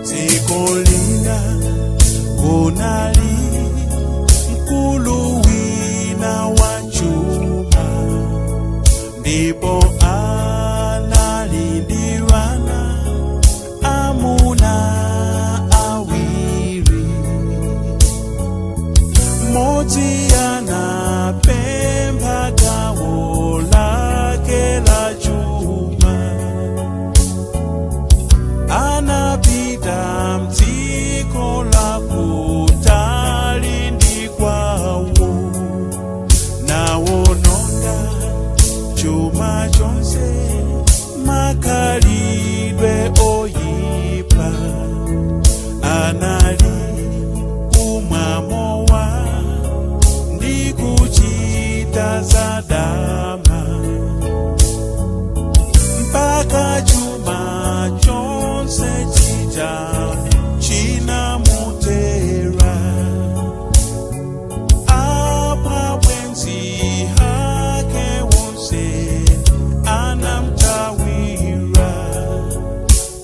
Dziko lina kunali mkulu wina wa chuma, ndipo anali ndi wana amuna awiri. Mmodzi anapempha gawo lake la chuma, anapita mdziko la kutali ndi kwawo, nawononga chuma chonse makhalidwe oyipa. Anali kumwa mowa ndi kuchita zadama, mpaka chuma chonse chija chinamutera. Apa bwenzi hake wonse anamtawira.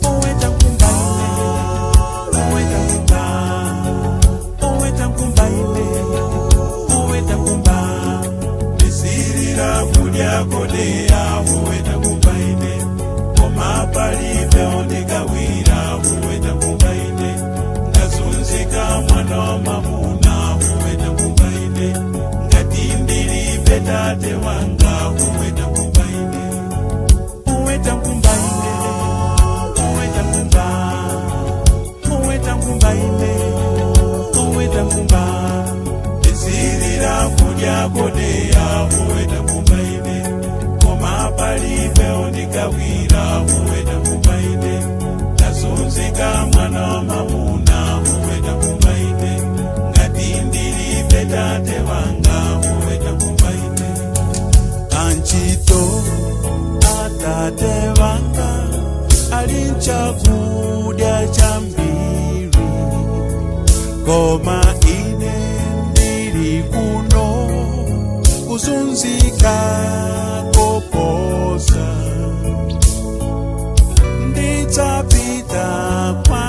Oweta nkhumba ine, oweta nkhumba, oweta nkhumba ine, oweta nkhumba, ndisirira kudya kodeya. Oweta nkhumba ine, koma palibe ondigawira. Oweta nkhumba ine, ndazunzika mwana wa mamuna. Oweta nkhumba ine, ngati ndilibe tate wanga. Oweta nkhumba ine, oweta nkhumba ine, oweta nkhumba, oweta nkhumba ine, oweta nkhumba, ndisirira kudya kodeya. Oweta nkhumba ine, koma palibe ondigawira. Oweta nkhumba ine, ndazunzika mwana wa mamuna. Oweta nkhumba ine, ngati ndilibe tate wanga. Oweta nkhumba ine. Antchito atate wanga ali nchakudya chambiri, koma ine ndili kuno kuzunzika koposa. Ndidzapita kwa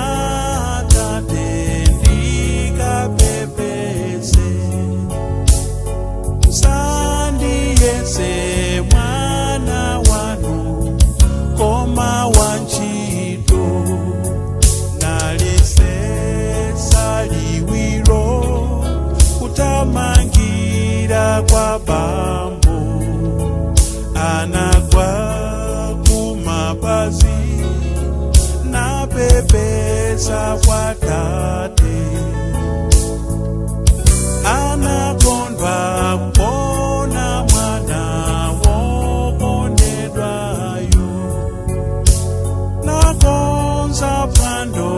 tate ndikapepese, sandiyese mwana wanu koma wantchito. Nalisesa liwiro kutamangira kwa bambo, anagwa kumapazi napepesa kwa tate. Anakondwa kuona mwana wokondedwayo, nakonza phwando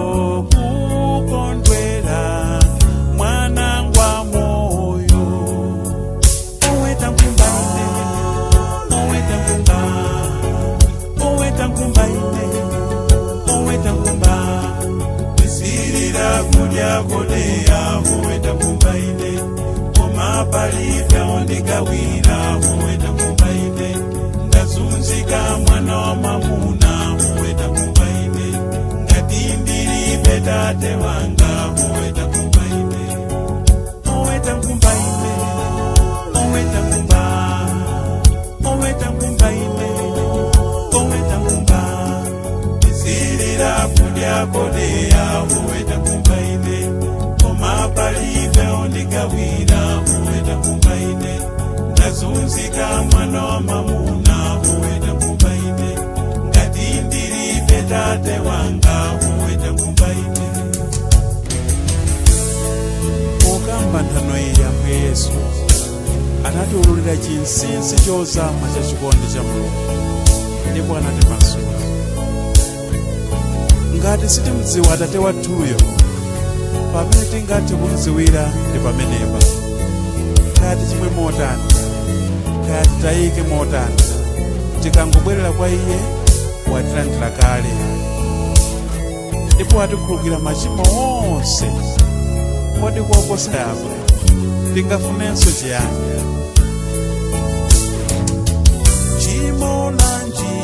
kukondwera mwana ngwa moyo. Oweta nkhumba ine, oweta nkhumba, oweta nkhumba ine, oweta nkhumba, ndisirira kudya kodeya. Oweta nkhumba ine, koma palibe ondigawira. Oweta nkhumba ine, ndazunzika mwana wa mamuna. Oweta nkhumba ine, ngati ndilibe tate wanga. Oweta nkhumba ine, oweta nkhumba ine, oweta nkhumba, oweta nkhumba ine, oweta nkhumba, ndisirira kudya kodeya. Oweta nkhumba ine, koma palibe ondigawira. Oweta nkhumba ine, ndazunzika mwana wa mamuna. Oweta nkhumba ine, ngati ndilibe tate wanga. Oweta nkhumba ine. Pokamba nthano iyi, Ambuye Yesu anatiululira chinsinsi chozama cha chikondi cha Mulungu ndipo anatimasula. Ngati sitimdziwa Atate wathuyo, pamene tingathe kumdziwira ndi pamenepa. Kaya tichimwe motani, kaya titayike motani, tikangobwerera kwa iye. Watilandira kale ndipo watikhululukira machimo onse. Kodi koposa apa tingafunenso chiyani? Chimo lanji?